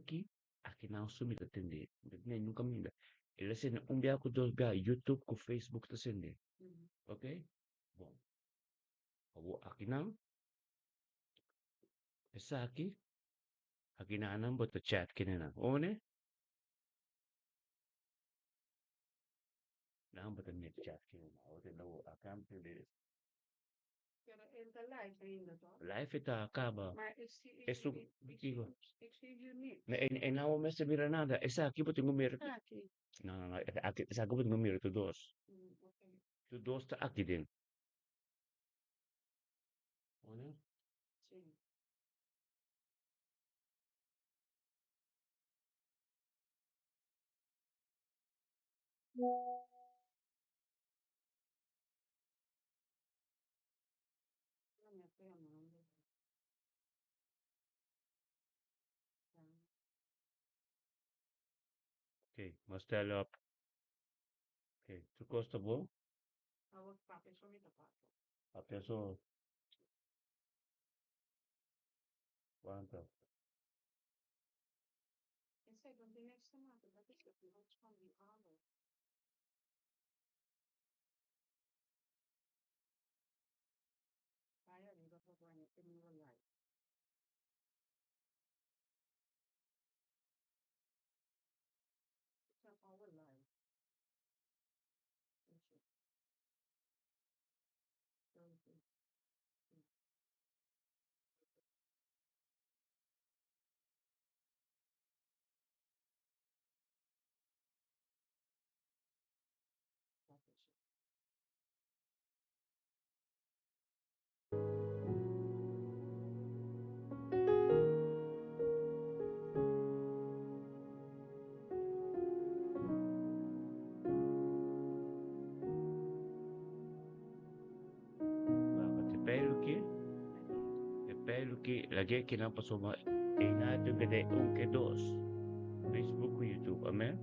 ki, akinan so mi ta tende. Mi ta tende nunka minda. El a sende un bia ku dos bia, YouTube ku Facebook ta sende. Ok? Bon. Awor akinan, esaki, akinanan bo ta chat kinenan. One? Nan bo ta net chat kinenan. Awor tende awor, akam tende. Pero el ta live ainda toch? Live e ta kaba. Maar ik zie, ik Esun zie, ik kiko? zie, ik zie hier niet. No, e e nan bo mester mira nada. Esaki bo tin ku mira. Esaki. No, no, no. Aki, esaki bo tin ku mira tur dos. Mm, oké. Tur dos ta aki den. Hoor Sí. Ok, m'a stel op. Ok, tur kos ta bon? Awor papia so mi ta papia. Papia so. Wanta. Esei no tin niks te maka, dat is het los van die ander. Bai ariba pa baña e muro live. It's an hour live. Eso. Sorry. Wak, e pelu ki, e pelu ki, lag'é kinan pasobra einan tin keda e un ke dos, Facebook ku YouTube, amen.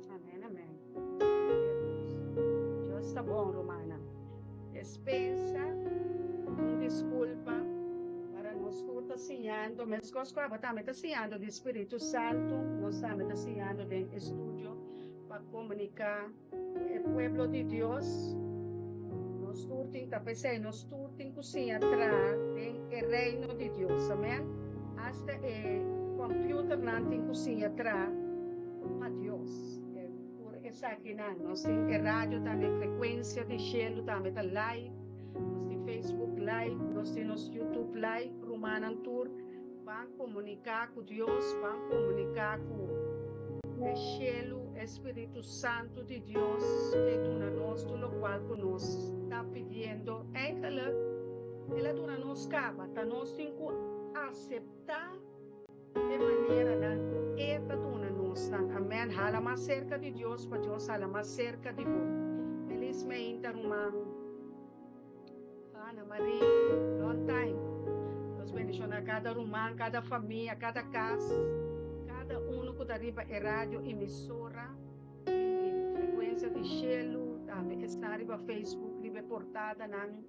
Amen, amen. Dios ta bon, rumannan. Despensa, un disculpa para nos tur ta siñando, mescos cu abo tambe ta siñando di Spiritu Santo, nos tambe ta siñando den estudio pa comunica cu e pueblo di Dios. Nos tur tin ta p'esey, nos tur tin cu siña traha den e reino di Dios. Amen. Hasta e computernan tin cu siña traha pa Dios. Tur esakinan. Nos tin e radio tambe, Frecuencia di Shelu tambe ta live. Nos tin Facebook live, nos tin nos YouTube live. Rumannan tur ban comunica cu Dios, ban comunica cu e shelu, e Spiritu Santu di Dios ke duna nos tur locual cu nos ta pidiendo. Eigenlijk El a duna nos caba, ta nos tin cu acepta e maneranan cu E ta duna nos nan. Amen. Hala mas cerca di Dios pa Dios hala mas cerca di bo. Feliz meinta ruman Ana Marie, long time. Dios bendiciona cada ruman, cada famia, cada cas, cada uno cu ta riba e radio emisora di Frecuencia di Shelu, tambe esnan riba Facebook, riba e portadanan.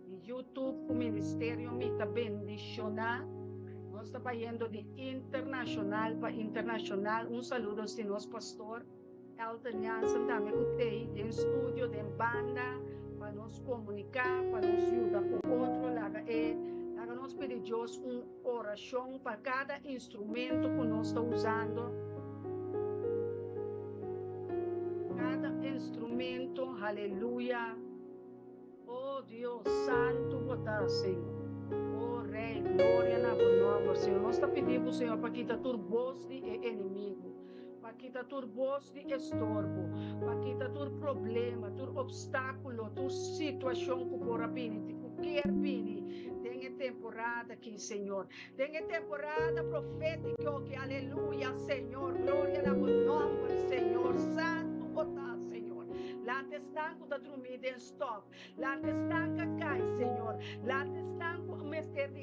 Di YouTube ku ministerio mi ta bendishoná. Nos ta bayendo di internashonal pa internashonal. Un saludo si nos pastor Elton Jansen tambe ku tei den studio den banda pa nos komuniká, pa nos yuda ku otro. Laga e laga nos pidi Dios un orashon pa kada instrumento ku nos ta usando. Kada instrumento, haleluya. Oh Dios, santu bo ta, Señor. Oh Rey, gloria na bo nomber, Señor. Nos ta pidi bo, Señor, pa kita tur bos di e enemigo, pa kita tur bos di estorbo, pa kita tur problema, tur obstaculo, tur situacion cu por a bini, cu kier bini den e temporada aki, Señor. Den e temporada profetico aki, aleluya, Señor, gloria na bo nomber, Señor. Santu bo ta, Señor. Lanta esnan cu ta drumi den stof. Lanta esnan cu a cay, Señor. Lanta esnan cu mester di.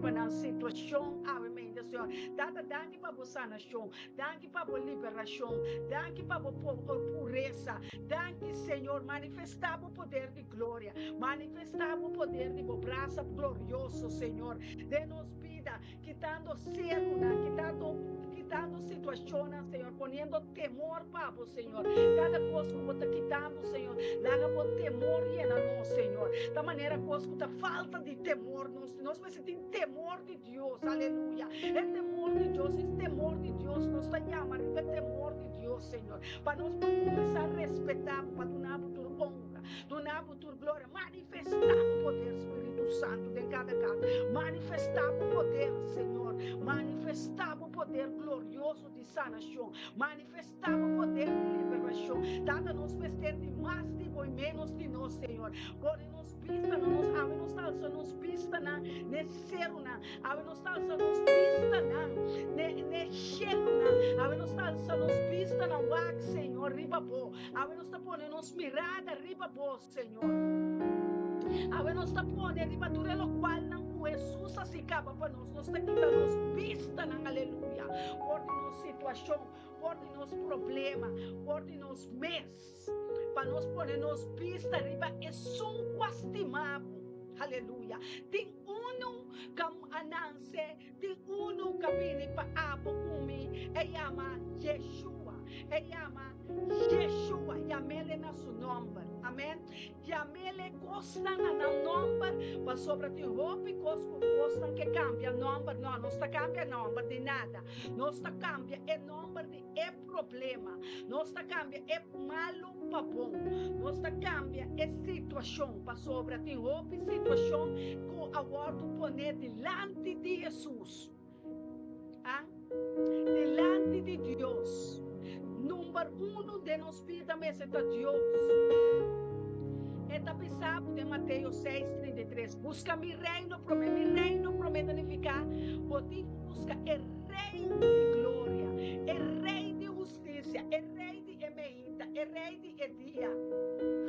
riba nan situashon awe mente, Señor. Tata, danki pa bo sanashon, danki pa bo liberashon, danki pa bo puresa, danki, Señor. Manifestá bo poder di gloria, manifestá bo poder di bo brasa glorioso, Señor, den nos bida, kitando serunan, kitando, kitando situashonnan, Señor, poniendo temor pa bo, Señor. Kada kos ku bo ta kitando, Señor, laga bo temor yena nos, Señor. Ta manera kos ku ta falta di temor nos, nos mester tin temor di Dios, aleluya. E temor di Dios, e temor di Dios, nos ta yama riba e temor di Dios, Señor, pa nos por kuminsá respetá bo, pa duna bo tur honra, duna bo tur gloria. Manifestá bo poder, Spiritu Santu, den kada kas. Manifestá bo poder, Señor. Manifestá bo poder glorioso di sanashon. Manifestá bo poder di liberashon. Tata, nos mester di mas di bo i ménos di nos, Señor. Pone nos bista na nos. Awe nos ta alsa nos bistanan n'e serunan. Awe nos ta alsa nos bistanan n'e shelunan. Awe nos ta alsa nos bistanan wak, Señor, riba bo. Awe nos ta pone nos mirada riba bo. Señor. Awe nos ta pone riba tur e lokualnan ku Hesus a hasi kaba pa nos. Nos ta kita nos bistanan, aleluya, for di nos situashon, for di nos problema, for di nos mes, pa nos pone nos bista riba esun ku a stima bo. Aleluya. Tin unu ku a nanse, tin unu ku a bini pa abo ku mi, e yama Yeshua. E yama Yeshua, yam'ele na su nòmber. Amèn. Yam'ele kosnan na nan nòmber, pasobra tin hopi kos ku kosnan ke kambia nòmber. Nò, nos ta kambia nòmber di nada. Nos ta kambia e nòmber di e problema. Nos ta kambia e malu pa bon. Nos ta kambia e situashon, pasobra tin hopi situashon ku a wòrdu poné dilanti di Hesus. A. Dilanti di Dios. Number uno den nos bida mester ta Dios. E ta bisa bo den Mateo seis, 33, Buska mi reino promé. Mi reino promé ta nifiká bo tin ku buska e Rei di gloria, e Rei di hustisia, e Rei di e meinta, e Rei di e dia.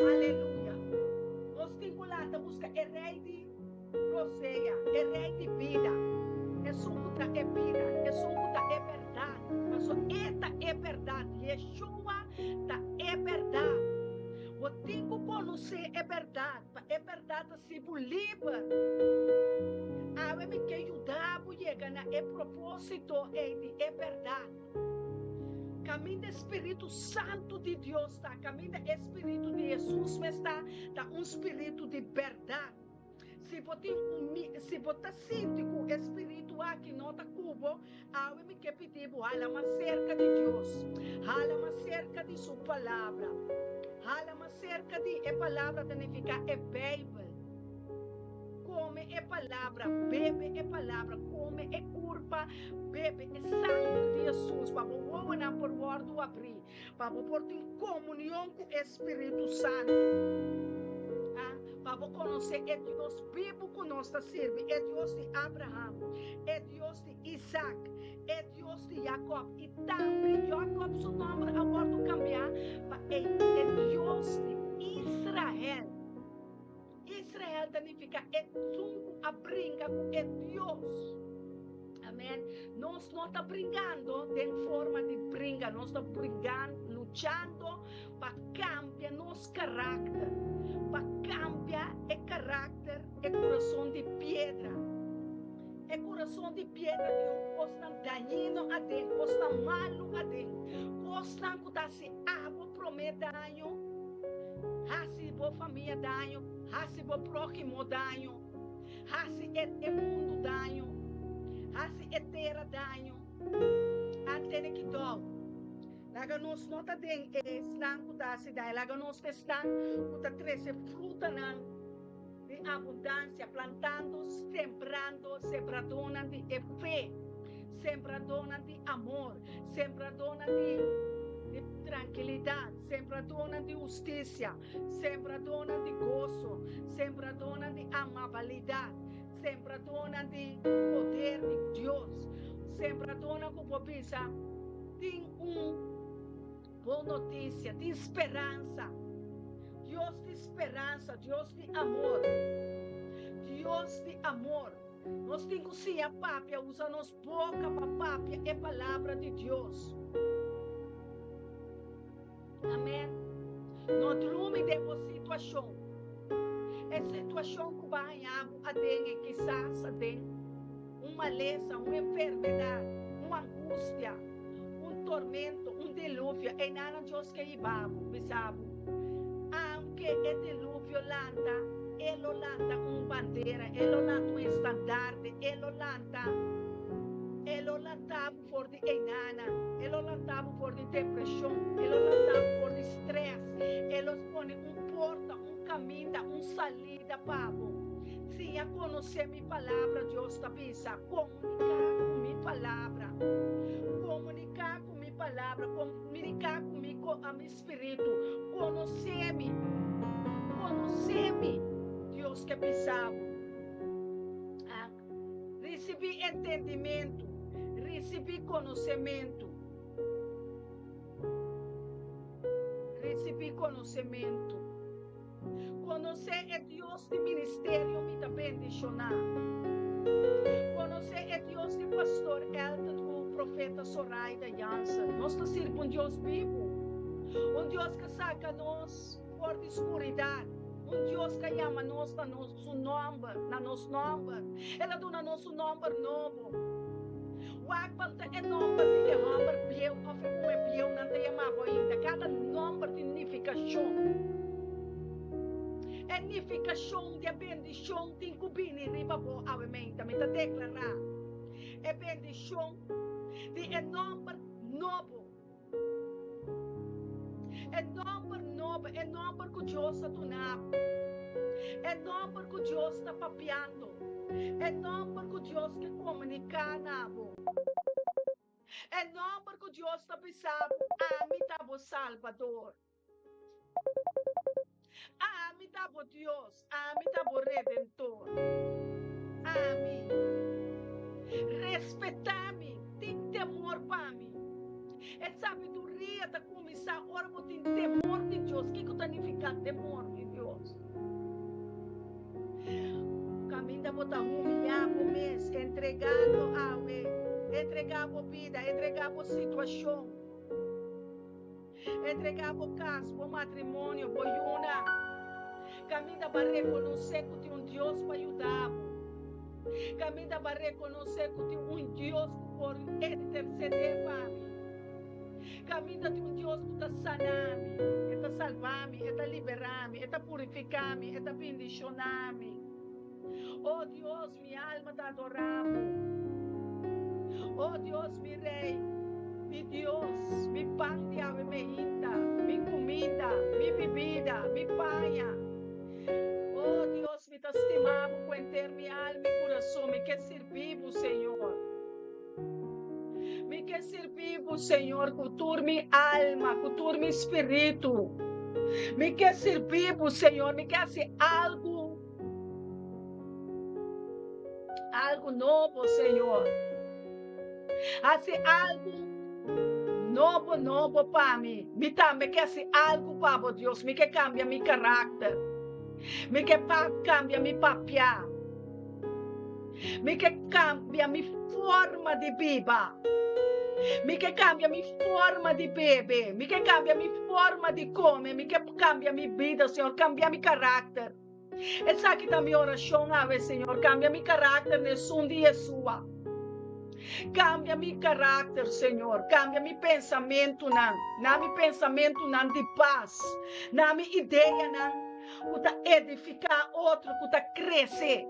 Haleluya! Nos tin ku lanta buska e Rei di. Rosea, e Rei di bida, esun ku ta e bida, esun ku ta e bèrdat, pasobra E ta e bèrdat, Yeshua ta e bèrdat. Bo tin ku konosé e bèrdat, pa e bèrdat hasi bo liber. Awe mi ke yuda bo yega na e propósito ei di e bèrdat. Kaminda e spiritu santu di Dios ta, kaminda e spiritu di Hesus mes ta, ta un spiritu di bèrdat. Si bo tin un mi, si bo ta sinti ku e spiritu aki no ta ku bo, awe mi ke pidi bo hala mas serka di Dios. Hala mas serka di Su Palabra. Hala mas serka di e Palabra ta nifiká e Beibel. Kome e Palabra, bebe e Palabra, kome e kurpa, bebe e sanger di Hesus pa bo wowonan por wòrdu abrí. Pa bo por tin komunion ku e Spiritu Santu. A. Pa bo konosé e Dios bibu ku nos ta sirbi, e Dios di Abraham, e Dios di Isak, e Dios di Jakòb. I tambe Jakòb su nòmber a wòrdu kambiá pa e e Dios di Israel. Israel ta nifiká esun ku a bringa ku e Dios. Amen. Nos no ta bringando den forma di bringa, nos ta bringando, luchando pa cambia nos karakter, pa cambia e karakter, e kurason di piedra. E kurason di piedra tin un kosnan dañino aden, kosnan malu aden, kosnan ku ta hasi abo promé daño, hasi bo famia daño, hasi bo próhimo daño. Hasi e e mundu daño, hasi e tera daño. A tene kidou. Laga nos no ta den e esnan ku ta hasi daño, laga nos ta esnan ku ta trese frutanan di abundansia, plantando, sembrando, sembradónan di e fe, sembradónan di amor, sembradónan di di trankilidat, sembradónan di hustisia. Sembradónan di goso, sembradónan di amabilidat, sembradónan di poder di Dios, sembradónan ku por bisa, Tin un bon notisia, tin speransa. Dios di speransa, Dios di amor, Dios di amor. Nos tin ku siña papia, usa nos boka pa papia e palabra di Dios. Amen. No drumi den bo situashon. E situashon ku bo a haña bo aden e kisas aden un malesa, un enfermedat, un angustia, un tormento, un diluvio. Einan Dios ke hiba bo, bisa bo, aunke e diluvio lanta, e lo lanta un bandera, e lo lanta un estandarte, e lo lanta, e lo lanta bo for di einana, e lo lanta bo for di depresion, e lo lanta bo for di stress, e lo pone un porta, un caminda, un salida pa bo. Siña conoce mi palabra, Dios ta bisa, comunica cu mi palabra, comunica cu mi palabra, comunica cu mi, mi spiritu, conoce mi, conoce mi, Dios ke bisa bo. Risibí entendimentu, risibí konosementu. Risibí konosementu. Konosé e Dios di ministerio mi ta bendishoná. Konosé e Dios di Pastor Elton ku Profeta Soraida Jansen. Nos ta sirbi un Dios bibu, un Dios ku saka nos for di skuridat, un Dios ku a yama nos na nos su nòmber, na nos nòmber. El a duna nos un nòmber nobo. Wak banta e nòmber di e hòmber bieu òf e muhé bieu nan ta yama bo ainda. Kada nòmber tin nifikashon. E nifikashon di e bendishon tin ku bini riba bo awe meinta. Mi ta deklará e bendishon di e nòmber nobo. E nòmber nobo, e nòmber ku Dios a duna bo, e nòmber ku Dios ta papiando, e nòmber ku Dios ke komuniká na bo, e nòmber ku Dios ta bisa bo, Ami ta bo Salbador. Ami ta bo Dios, ami ta bo Redentor. Ami. Respetá mi, tin temor pa mi. E sabiduria ta kuminsá ora bo tin temor di Dios. Kiko ta nifiká temor di Dios? Kaminda bo ta humiyá bo mes, entregando awe, entregá bo bida, entregá bo situashon. Entregá bo kas, bo matrimonio, bo yunan. Kaminda bo a rekonosé ku tin un Dios pa yuda bo. Kaminda bo a rekonosé ku tin un Dios ku por intersedé pa mi. Kaminda tin un Dios ku ta sana mi, e ta salba mi, e ta liberá mi, e ta purifiká mi, e ta bindishoná mi. O Dios, mi alma ta adorá bo. O Dios, mi Rei, mi Dios, mi pan di awe meinta, mi kuminda, mi bibida, mi paña. O Dios, mi ta stima bo ku henter mi alma i kurason. Mi ke sirbi bo, Señor. Mi ke sirbi bo, Señor, ku tur mi alma, ku tur mi spiritu. Mi ke sirbi bo, Señor. Mi ke hasi algu. Algu nobo, Señor. Hasi algu nobo, nobo pa mi. Mi tambe ke hasi algu pa bo, Dios. Mi ke kambia mi karakter. Mi ke pa kambia mi papia. Mi ke kambia mi forma di biba. Mi ke kambia mi forma di bebe. Mi ke kambia mi forma di kome. Mi ke kambia mi bida, Señor. Kambia mi karakter. Esaki ta mi orashon awe, Señor. Kambia mi karakter na esun di Yeshua. Kambia mi karakter, Señor. Kambia mi pensamentunan. Na mi pensamentunan di pas. Na mi ideanan ku ta edifiká otro, ku ta krese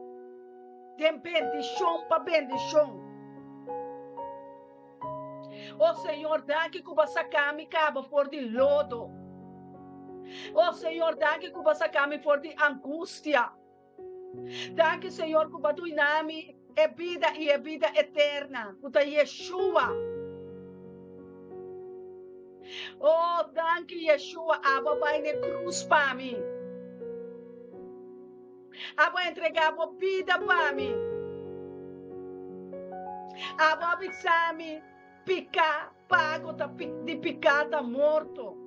den bendishon pa bendishon. O Señor, danki ku bo a saka mi kaba for di lodo. O Señor, danki ku bo a saka mi for di angustia. Danki, Señor, ku bo a duina mi e bida i e bida eterna, ku ta Yeshua. O, danki, Yeshua, abo a bai na e krus pa mi. Abo a entregá bo bida pa mi. Abo a bisa mi, Piká, pago ta di piká ta morto.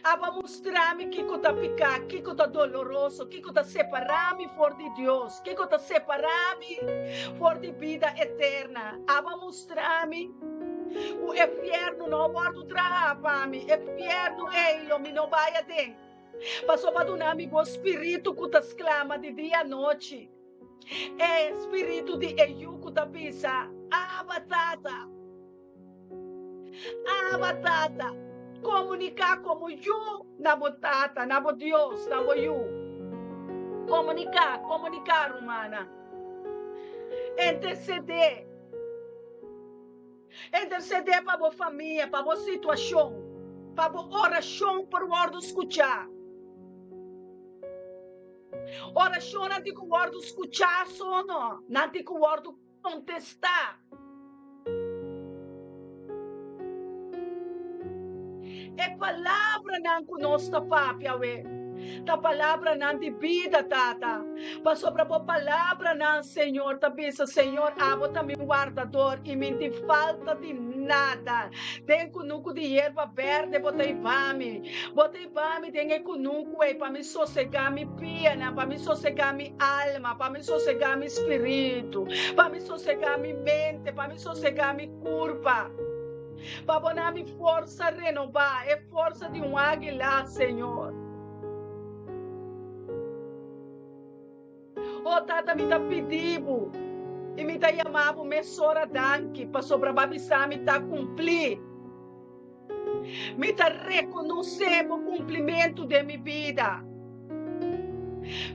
Abo a mustra mi kiko ta piká, kiko ta doloroso, kiko ta separá mi for di Dios, kiko ta separá mi for di bida eterna. Abo a mustra mi ku e fièrnu no a wòrdu trahá pa mi, e fièrnu ei lo mi no bai aden, pasobra a duna mi bo spiritu ku ta sklama di dia anochi, e spiritu di e yu ku ta bisa, Abba, Tata! Abba, Tata! Komuniká komo yu na bo Tata, na bo Dios, na bo Yu. Komuniká, komuniká, rumannan. Intersedé. Intersedé pa bo famia, pa bo situashon, pa bo orashon por wòrdu skuchá. Orashonnan tin ku wòrdu skuchá so no, nan tin ku wòrdu kontestá. E palabranan ku nos ta papia awe ta palabranan di bida, Tata. Pasobra bo palabranan, Señor, ta bisa, Señor, abo ta mi wardador i mi tin falta di nada. Den kunuku di yerba berde bo ta hiba mi. Bo ta hiba mi den e kunuku ei pa mi sosegá mi pianan, pa mi sosegá mi alma, pa mi sosegá mi spiritu, pa mi sosegá mi mente, pa mi sosegá mi kurpa. Pa bo na mi forsa renobá, e forsa di un águila, Señor. O Tata, mi ta pidi bo i mi ta yama bo mesora danki pasobra bo a bisa mi ta kumplí. Mi ta rekonosé bo kumplimentu den mi bida.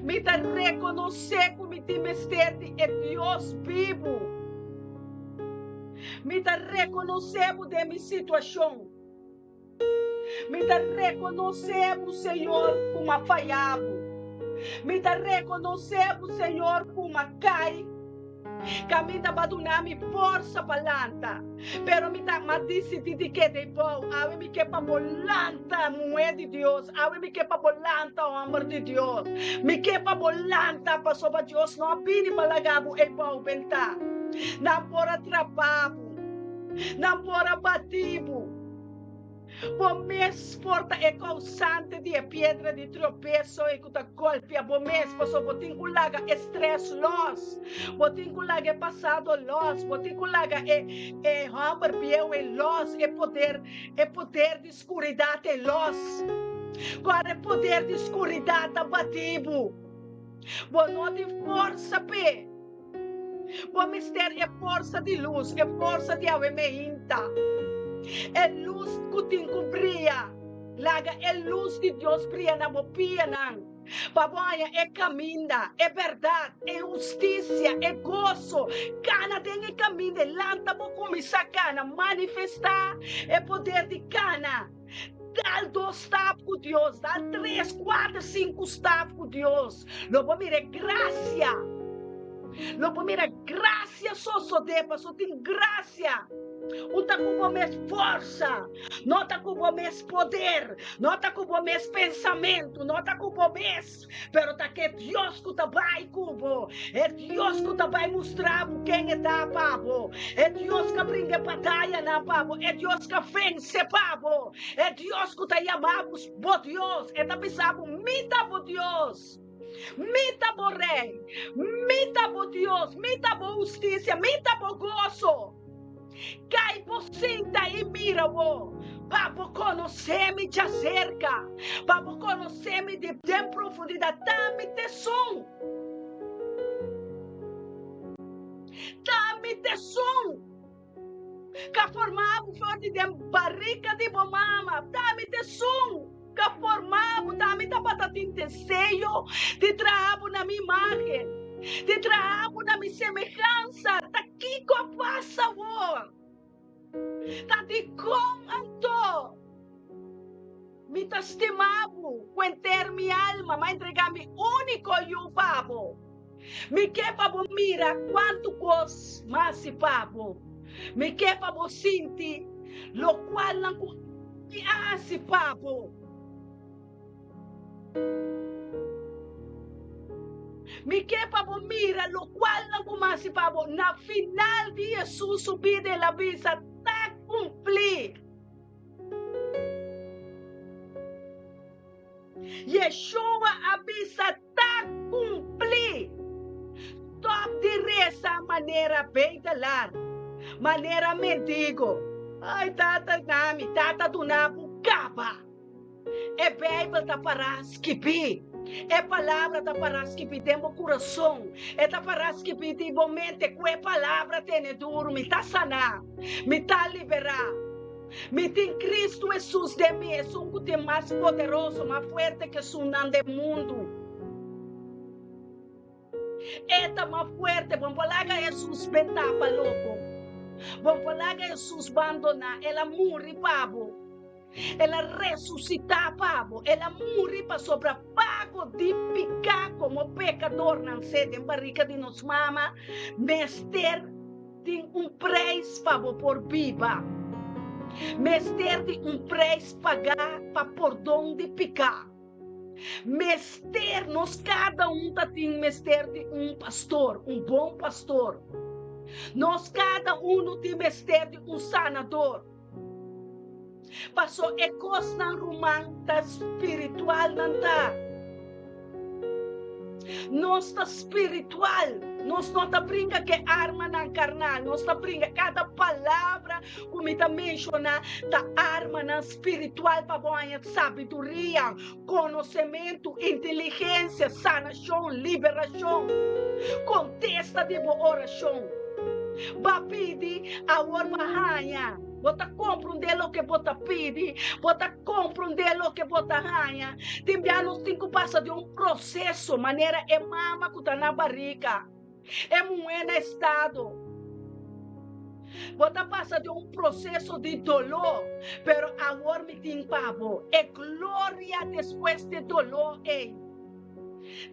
Mi ta rekonosé ku mi tin mester di e Dios bibu. Mi ta rekonosé bo den mi situashon. Mi ta rekonosé bo, Señor, ku m'a fayá bo. Mi ta rekonosé bo, Señor, ku m'a kai. Kaminda bo a duna mi forsa pa lanta, pero mi ta m'a disidí di keda ei bou. Awe mi ke pa bo lanta, muhé di Dios. Awe mi ke pa bo lanta, hòmber di Dios. Mi ke pa bo lanta, pasobra Dios no a bini pa laga bo ei bou bentá. Nan por a trapa bo. Nan por a bati bo. Bo mes por ta e kousante di e piedra di tropeso ei ku ta golpia bo mes, pasobra bo tin ku laga e strès lòs, bo tin ku laga e pasado lòs, bo tin ku laga e e hòmber bieu ei lòs, e poder e poder di skuridat ei lòs. Kòrda e poder di skuridat ta bati bo. Bo no tin forsa p'e. Bo mester e forsa di lus, e forsa di awe meinta, e lus ku tin ku bria. Laga e lus di Dios bria na bo pianan, pa bo haña e kaminda, e bèrdat, e hustisia, e goso. Kana den e kaminda ei, lanta bo kuminsá kana, manifestá e poder di kana. Dal dos stap ku Dios, dal tres, kuater, sinku stap ku Dios. Lo bo mira e grasia. Lo bo mira grasia sosodé, pasobra tin grasia. Un ta ku bo mes forsa, no ta ku bo mes poder, no ta ku bo mes pensamentu, no ta ku bo mes, pero ta ku e Dios ku ta bai ku bo, e Dios ku ta bai mustra bo ken e ta pa bo, e Dios ku a bringa e batayanan pa bo, e Dios ku a vense pa bo, e Dios ku ta yama bo bo Dios, e ta bisa bo, Mi ta bo Dios, mi ta bo Rei, mi ta bo Dios, mi ta bo hustisia, mi ta bo goso. Kai bo sinta i mira bo, pa bo konosé mi djaserka, pa bo konosé mi di den profundidat. Ta mi t'esun. Ta mi t'esun k'a forma bo for di den barika di bo mama. Ta mi t'esun k'a forma bo. Ta mi tabata tin deseo di traha bo na mi imágen, di traha bo na mi semehansa. Ta kiko a pasa awor? Ta dikon anto mi ta stima bo ku henter mi alma? M'a entregá mi úniko yu pa bo. Mi ke pa bo mira kuantu kos m'a hasi pa bo. Mi ke pa bo sinti lokualnan ku mi a hasi pa bo. Mi ke pa bo mira lokualnan ku m'a hasi pa bo. Na final di Hesus su bida el a bisa, Ta kumplí! Yeshua a bisa ta kumplí. Stòp di resa manera bedelar, manera mendigo. Ai Tata nami, Tata duna bo kaba. E Beibel ta pará skibí. E palabra ta pará skibí den bo kurason. E ta pará skibí den bo mente ku e palabra tene duru. Mi ta saná. Mi ta liberá. Mi tin Kristu Hesus den mi, esun ku tin mas poderoso, mas fuerte ku esunnan den mundu. E ta mas fuerte. Bo no por laga Hesus be tapa loko. Bo no por laga Hesus bandoná. El a muri pa bo. El a resusitá pa bo. El a muri pasobra pago di piká komo pekadornan se den barika di nos mama mester tin un preis pa bo por biba. Mester di un preis pagá pa pordon di piká. Mester, nos kada un ta tin mester di un pastor, un bon pastor. Nos kada unu tin mester di un sanador. Paso e kosnan ruman ta spiritual nan ta. Nos ta spiritual. Nos no ta bringa ke armanan karnal. Nos ta bringa kada palabra ku mi ta menshoná ta armanan spiritual pa bo haña sabiduria, konosementu, inteligensia, sanashon, liberashon. Kontesta di bo orashon. Ba pidi, awor ba haña. Bo ta komprondé loke bo ta pidi, bo ta komprondé loke bo ta haña. Tin bia nos tin ku pasa di un proseso manera e mama ku ta na barika, e muhé na estado. Bo ta pasa di un proseso di doló, pero awor mi tin pa bo e gloria despues di e doló ei,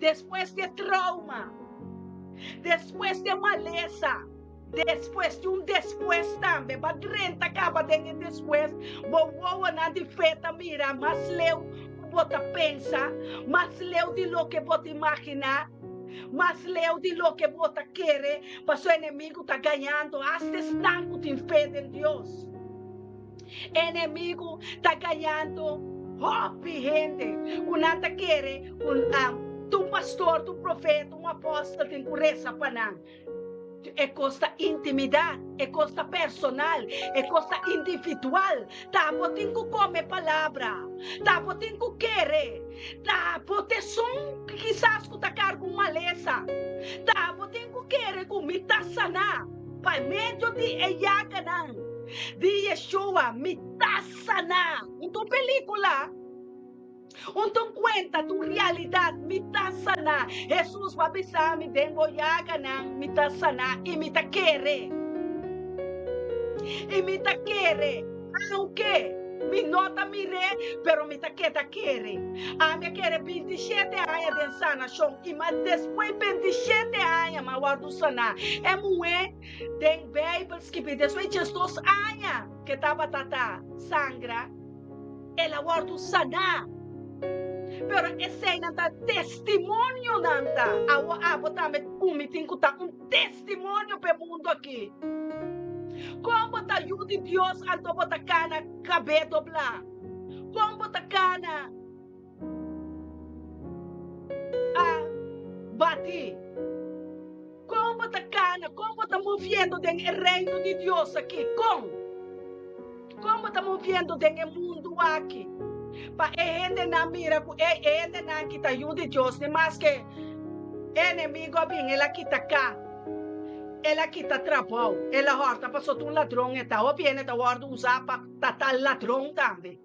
despues di e trauma, despues di e malesa. Despues di un despues tambe, ba drenta kaba den e despues, bo wowonan di fe ta mira mas leu ku bo ta pensa, mas leu di loke bo ta imaginá, mas leu di loke bo ta kere, pasobra enemigu ta gañando asta esnan ku tin fe den Dios. Enemigu ta gañando hopi hende ku nan ta kere ku un pastor, un profeta, un apòstel tin ku resa pa nan. E kos ta intimidat, e kos ta personal, e kos ta individual. Ta bo tin ku kome palabra, ta bo tin ku kere, ta bo t'esun kisas ku ta karga un malesa, ta bo tin ku kere ku mi ta saná pa medio di e yaganan di Yeshua, mi ta saná. Un ta un pelikula. Un ta un kuenta, ta un realidat, mi ta saná. Hesus bo a bisa mi den bo yaganan mi ta saná i mi ta kere. I mi ta kere, aunke mi no ta mir'é, pero mi ta keda kere. Ami a kere bintishete aña den sanashon i mas despues bintishete aña mi a wòrdu saná. E muhé den Beibel skibí despues diesdos aña ke tabata ta sangra. El a wòrdu saná. Pero eseinan ta testimonionan ta. Awor abo tambe ku mi tin ku ta un testimonio pa e mundu aki. Kon bo ta yu di Dios anto bo ta kana kabé doblá? Kon bo ta kana a bati? Kon bo ta kana? Kon bo ta moviendo den e reino di Dios aki? Kon? Kon bo ta moviendo den e mundu aki pa e hendenan mira ku e hendenan ki ta yu di Dios ni maske e enemigo a bin el a kita ka, el a kita trabou, el a hòrta pasobra ta un ladron e ta. Hopi hende ta wòrdu usá pa ta tal ladron tambe.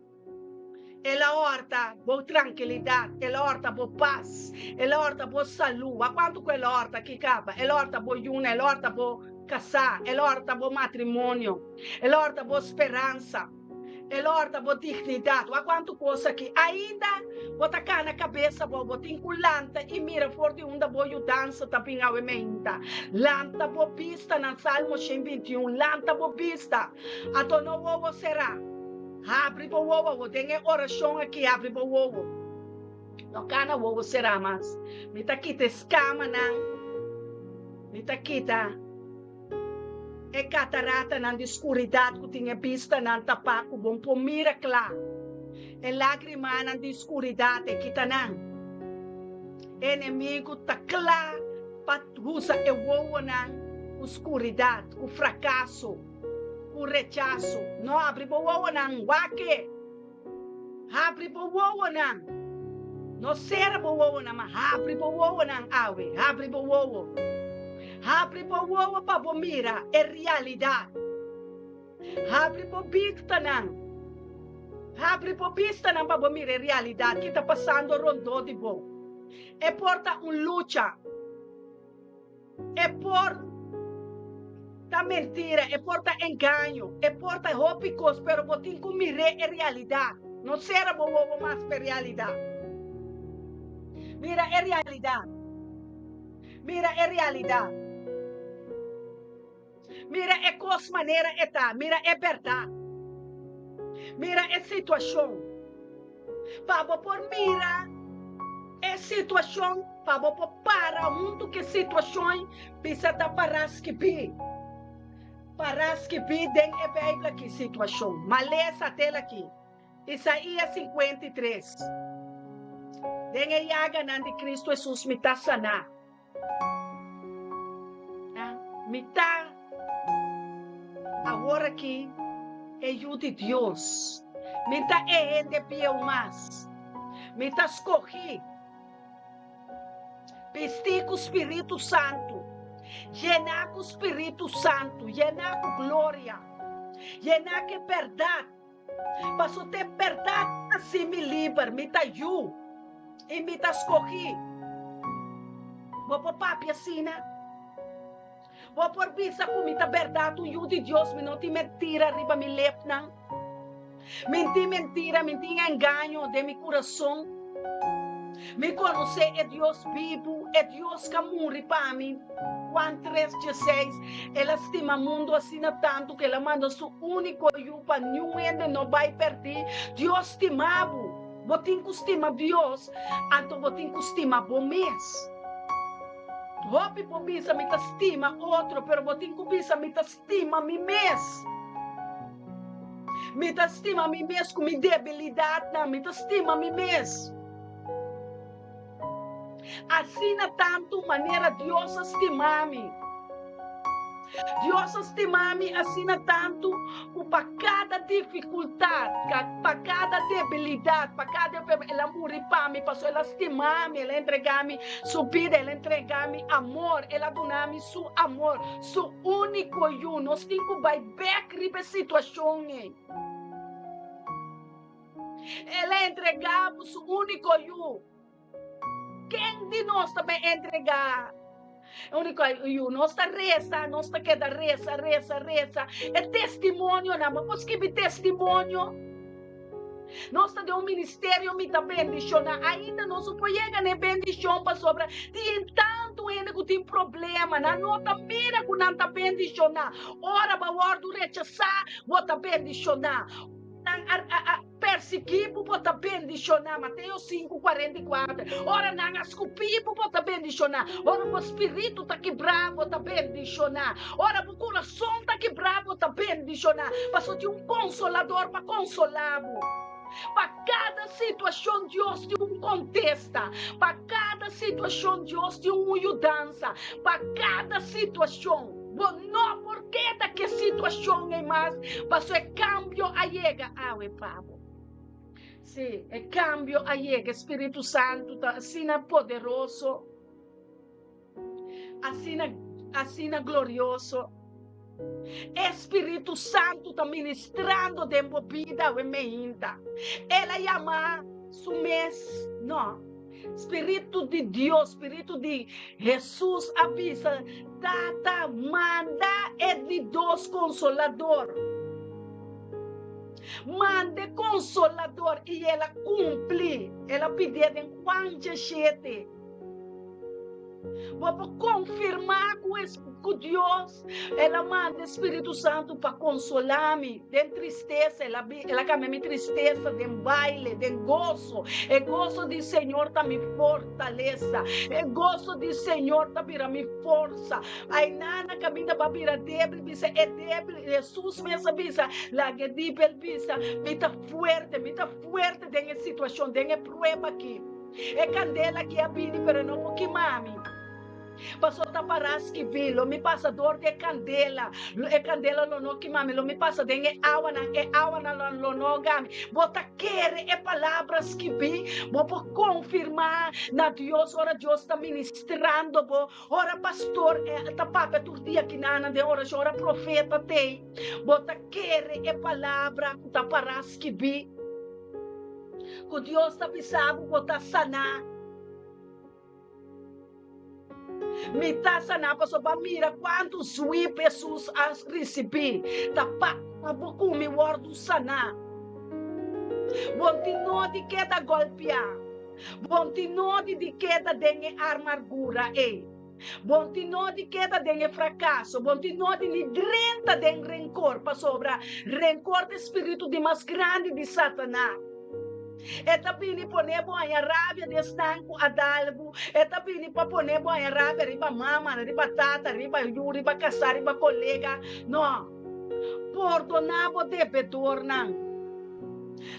El a hòrta bo trankilidat, el a hòrta bo pas, el a hòrta bo salú. Wak kuantu ku el a hòrta aki kaba? El a hòrta bo yuna, el a hòrta bo kasá, el a hòrta bo matrimonio, el a hòrta bo speransa, el a hòrta bo dignidat. Wak kuantu kos aki. Ainda bo ta kana kabesa bo, bo tin ku lanta i mira for di unda bo yudansa ta bin awe meinta. Lanta bo bista nan Salmo 121, lanta bo bista, anto no wowo será. Habri bo wowo bo den e orashon aki, habri bo wowo. No kana wowo será mas. Mi ta kita e skamanan, mi ta kita e kataratanan di skuridat ku tin e bistanan tapá ku bo por mira kla. E lágrimanan di skuridat e kita nan. E enemigu ta kla pa usa e wowonan ku skuridat, ku frakaso, ku rechaso. No, habri bo wowonan, wak e! Habri bo wowonan. No sera bo wowonan, ma habri bo wowonan awe. Habri bo wowo. Habri bo wowo pa bo mira e realidat. Habri bo bistanan. Habri bo bistanan pa bo mira e realidat ki ta pasando rondó di bo. E por ta un lucha. E por ta mentira, e por ta engaño, e por ta hopi kos, pero bo tin ku mir'é e realidat. No sera bo wowo mas pa e realidat. Mira e realidat. Mira e realidat. Mira e kos manera e ta. Mira e bèrdat. Mira e situashon. Pa bo por mira e situashon, pa bo por para huntu ku e situashon, bisa ta pará skibí. Pará skibí den e Beibel aki, situashon. Malesa tel aki. Isaías 53. Den e yaganan di Kristu Hesus mi ta saná. Mi ta awor aki e yu di Dios. Mi ta e hende bieu mas. Mi ta skohí, bistí ku Spiritu Santu, yená ku Spiritu Santu, yená ku gloria, yená ku e bèrdat. Paso te bèrdat hasi mi liber, mi ta yu i mi ta skohí. Bo por papia asina? Bo por bisa ku mi ta bèrdat un yu di Dios, mi no tin mentira riba mi lepnan? Mi n tin mentira, mi n tin engaño den mi kurason. Mi konosé e Dios bibu, e Dios ku a muri pa mi. Juan tres dieseis, El a stima mundu asina tantu ku el a manda su úniko Yu pa niun hende no bai pèrdí. Dios stima bo. Bo tin ku stima Dios, anto bo tin ku stima bo mes. Hopi por bisa mi ta stima otro, pero bo tin ku bisa mi ta stima mi mes. Mi ta stima mi mes ku mi debilidatnan, mi ta stima mi mes. Asina tantu manera Dios a stima mi. Dios a stima mi asina tantu ku pa kada difikultat, pa kada debilidat, pa kada enfermedad, El a muri pa mi pasobra El a stima mi, El a entrega mi su bida, El a entrega mi amor, El a duna mi su amor, su úniko Yu. Nos tin ku bai bèk riba e situashon ei. El a entregá bo su úniko Yu. Ken di nos ta bin entregá e úniko Yu? Nos ta resa, nos ta keda resa, resa, resa. E testimonionan, bo por skibi testimonio? Nos ta den un ministerio mi ta bendishoná. Ainda nos no por yega na e bendishon pasobra tin tantu hende ku tin problema. Nan no ta mira ku nan ta bendishoná. Ora bo a wòrdu rechasá, bo ta bendishoná. Nan a persiguí bo, bo ta bendishoná, Mateo sinku, 44. Ora nan a skupí bo, bo ta bendishoná. Ora bo spiritu ta kibrá, bo ta bendishoná. Ora bo kurason ta kibrá, bo ta bendishoná, pasobra tin un Konsolador pa konsolá bo. Pa kada situashon Dios tin un kontesta. Pa kada situashon Dios tin un yudansa. Pa kada situashon. Bo no por keda ku e situashon ei mas, pasobra e kambio a yega awe pa bo. Sí, e kambio a yega. E Spiritu Santu ta asina poderoso, asina, asina glorioso. E Spiritu Santu ta ministrando den bo bida awe meinta. El a yama su mes, no. Spiritu di Dios, Spiritu di Hesus a bisa, Tata, manda e di dos Consolador. Manda e Consolador. I el a cumpli. El a pidié den Juan 17. Bo por confirmá cu. ku Dios, El a manda e Spiritu Santu pa konsolá mi den tristesa, El a el a kambia mi tristesa den baile, den goso. E goso di Señor ta mi fortalesa. E goso di Señor ta bira mi forsa. Ainana kaminda bo a bira débil, bisa e débil, Hesus mes a bisa, laga e dibel bisa, Mi ta fuerte, mi ta fuerte den e situashon, den e prueba aki. E kandela aki a bini, pero e no por kima mi. Pasobra ta pará skibí, Lo mi pasa dor di e kandela, e kandela lo no kima mi, lo mi pasa den e awanan, e awanan lo no hoga mi. Bo ta kere e palabra skibí? Bo por konfirmá na Dios ora Dios ta ministrando bo, ora pastor ta papia tur dia kinanan den orashon, ora profeta t'ei? Bo ta kere e palabra ku ta pará skibí, ku Dios ta bisa bo, bo ta saná? Mi ta saná pasobra bo a mira kuantu zwip Hesus a risibí. Ta pa bo ku mi wòrdu saná. Bo tin nodi keda gòlpiá. Bo tin nodi di keda den e armargura ei. Bo tin nodi keda den e frakaso. Bo tin nodi ni drenta den renkor, pasobra renkor ta e spiritu di mas grandi di Sataná. E ta bini pone bo haña rabia di esnan ku a dal bo. E ta bini pa pone bo haña rabia riba mama, riba tata, riba yu, riba kasá, riba kolega. No. Pordoná bo debedornan.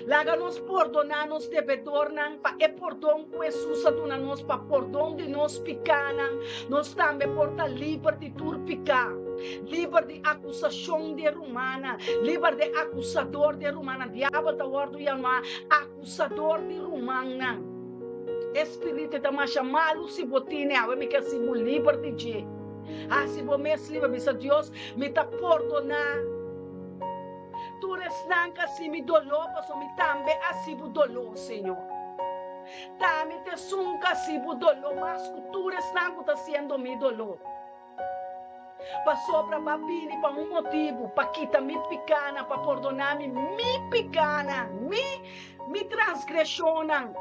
Laga nos pordoná nos debedornan pa e pordon ku Hesus a duna nos pa pordon di nos pikánan, nos tambe por ta liber di tur piká, liber di akusashon di e rumannan, liber di e akusador di e rumannan. Diabel ta wòrdu yamá akusador di rumannan. E spiritu ta masha malu si bo tine awe, mi ke hasi bo liber di dje. Hasi bo mes liber, bisa Dios, mi ta pordoná tur esnan ku hasi mi doló, pasobra mi tambe hasi bo doló, Señor. Ta mi ta esun ku hasi bo doló mas ku tur esnan ku ta hasiendo mi doló. Pasobra bo a bini pa un motibu, pa kita mi pikánan, pa pordoná mi mi pikánan, mi mi transgreshonnan.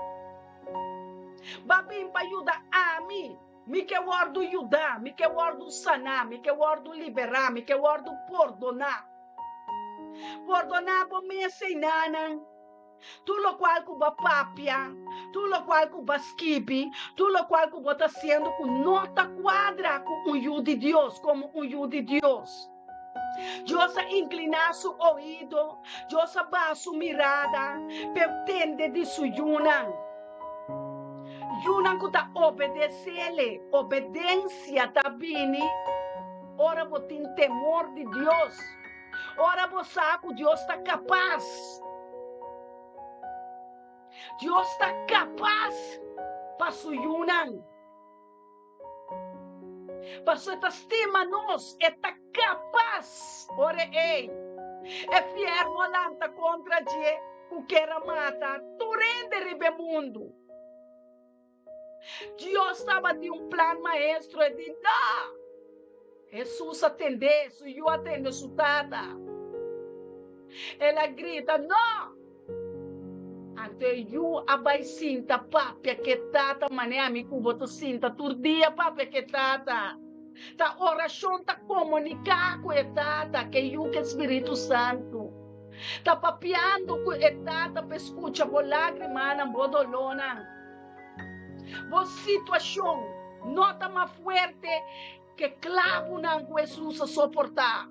Bo a bini pa yuda ami, mi ke wòrdu yudá, mi ke wòrdu saná, mi ke wòrdu liberá, mi ke wòrdu pordoná. Pordoná bo mes einanan. Tur lokual ku bo a papia, tur lokual ku bo a skibi, tur lokual ku bo ta hasiendo ku no ta kuadra ku un yu di Dios, komo un yu di Dios. Dios a inkliná su oido, Dios a baha su mirada p'e tende di su yunan. Yunan ku ta obedes'Ele, obedensia ta bini ora bo tin temor di Dios. Ora bo sa ku Dios ta kapas, Dios ta kapas pa su yunan. Pasobra e ta stima nos, e ta kapas. Ora ei, e fièrnu a lanta kontra dje ku ker a mata tur hende riba e mundu. Dios tabatin un plan maestro, e di, No! Hesus a tendé, su yu a tende su tata. El a grita, No! Anto e yu a bai sinta papia ku e tata, manera ami ku bo ta sinta tur dia papia ku e tata. Ta orashon ta komuniká ku e tata, ku e yu, ku e Spiritu Santu. Ta papiando ku e tata pa e skucha bo lágrimanan, bo dolónan. Bo situashon no ta mas fuerte ku e klabunan ku Hesus a soportá.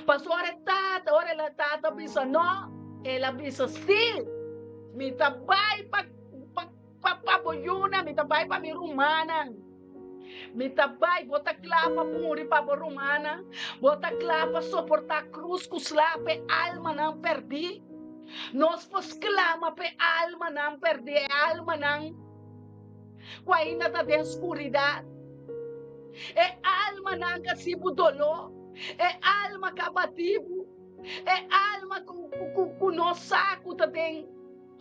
Pasobra ora e tata, ora e tata bisa no, el a bisa sí. Mi ta bai pa pa pa bo yunan, mi ta bai pa mi rumannan. Mi ta bai, bo ta kla pa muri pa bo rumannan? Bo ta kla pa soportá krus ku sla pa e almanan pèrdí? Nos por sklama pa e almanan pèrdí, e almanan ku ainda ta den skuridat, e almanan ku a sibu doló, e alma ku a batí bo, e alma ku no sa ku ta den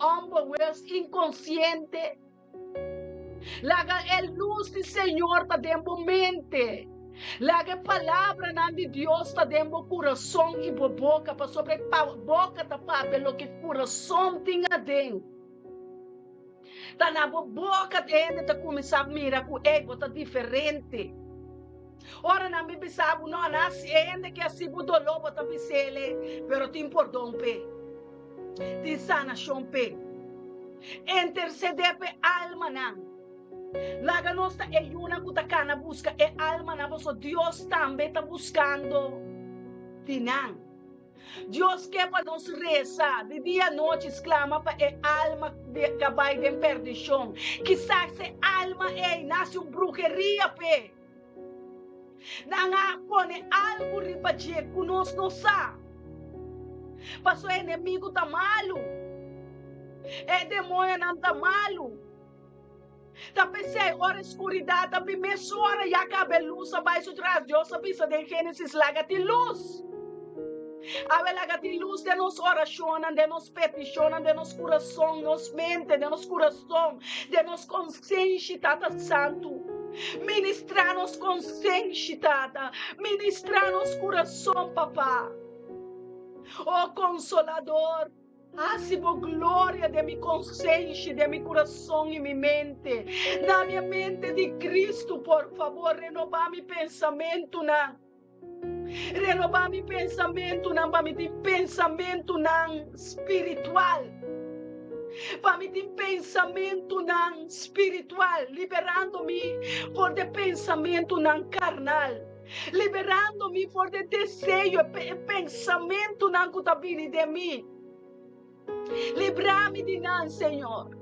onbewust, inkonsiente. Laga e lus di Señor ta den bo mente. Laga e palabranan di Dios ta den bo kurason i bo boka, pasobra e boka ta papia loke kurason tin aden. Ta na bo boka hende ta kuminsá mira ku ey bo ta diferente. Ora nan bin bisa bo, no, nan hasi e hende ke hasi bo doló, bo ta bis'el, pero tin pordon p'e, tin sanashon p'e. Intersedé p'e almanan. Laga nos ta e yunan ku ta kana buska e almanan, pasobra Dios tambe ta buskando di nan. Dios ke pa nos resa di dia anochi sklama pa e alma ka bai den perdishon. Kisas e alma ei nasi un bruheria p'e. Nan a pone algu riba dje ku nos no sa. Pasobra e enemigu ta malu. E demoñonan ta malu. Ta p'esei, ora e skuridat a bin mesora, ya kaba e lus a bai su tras. Dios a bisa den Génesis, Laga tin lus. Awe laga tin lus den nos orashonnan, den nos petishonnan, den nos kurason, nos mente, den nos kurason, den nos konsenshi, Tata Santu. Ministrá nos konsenshi, Tata. Ministrá nos kurason, Papa. O Konsolador. Hasi bo gloria den mi konsenshi, den mi kurason i mi mente. Na mi e mente di Kristu, por fabor, renobá mi pensamentunan. Renobá mi pensamentunan pa mi tin pensamentunan spiritual. Pa mi tin pensamentunan spiritual, liberando mi for di pensamentunan karnal. Liberando mi for di deseo e pensamentunan ku ta bini den mi. Libra mi di nan, Señor.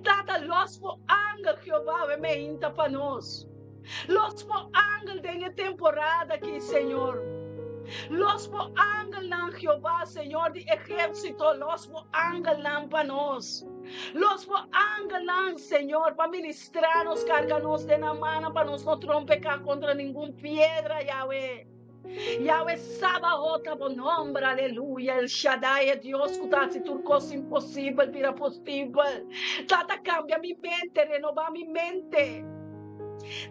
Tata, los bo angel, Jehová, we meinta pa nos. Los bo angel den e temporada aki, Señor. Los bo angelnan, Jehová, Señor di ehérsito, los bo angelnan pa nos. Los bo angelnan, Señor, pa ministrá nos, karga nos den nan mannan pa nos no trompeká kontra ningun piedra, Yahweh. Yahweh Sabaot ta bo nomber, aleluya, El Shaddai, e Dios ku ta hasi tur kos imposibel bira posibel. Tata, kambia mi mente, renobá mi mente.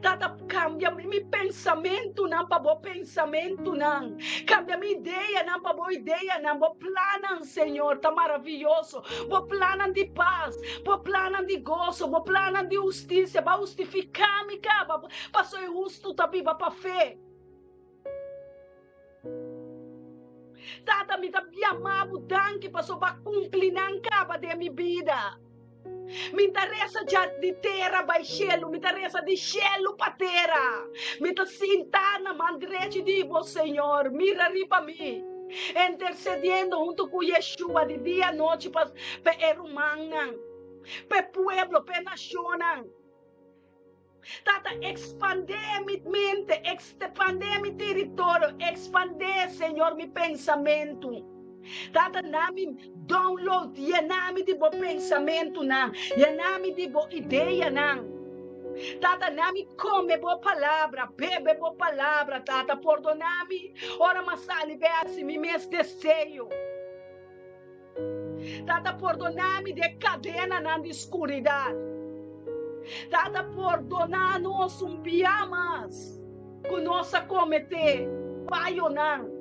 Tata, kambia mi pensamentunan pa bo pensamentunan. Kambia mi ideanan pa bo ideanan. Bo plannan, Señor, ta maravioso. Bo plannan di pas, bo plannan di goso, bo plannan di hustisia. Bo a hustifiká mi kaba, pasobra e hustu ta biba pa fe. Tata, mi ta yama bo danki pasobra bo a kumpli nan kaba den mi bida. Mi ta resa dja di tera bai shelu, mi ta resa di shelu pa tera. Mi ta sinta na man drechi di bo, Señor, mira riba mi, intersediendo huntu ku Yeshua di dia anochi pa e rumannan, pa e pueblo, pa e nashonnan. Tata, expandé mi mente, expandé mi teritorio, expandé, Señor, mi pensamentu. Tata, na mi download, yena mi di bo pensamentunan, yena mi di bo ideanan. Tata, na mi come bo palabra, bebe bo palabra, Tata, pordona mi ora mi a sali bai haci mi mes deseo. Tata, pordona mi di e kadenanan di skuridat. Tata, pordona nos un bia mas ku nos a kometé fayonan.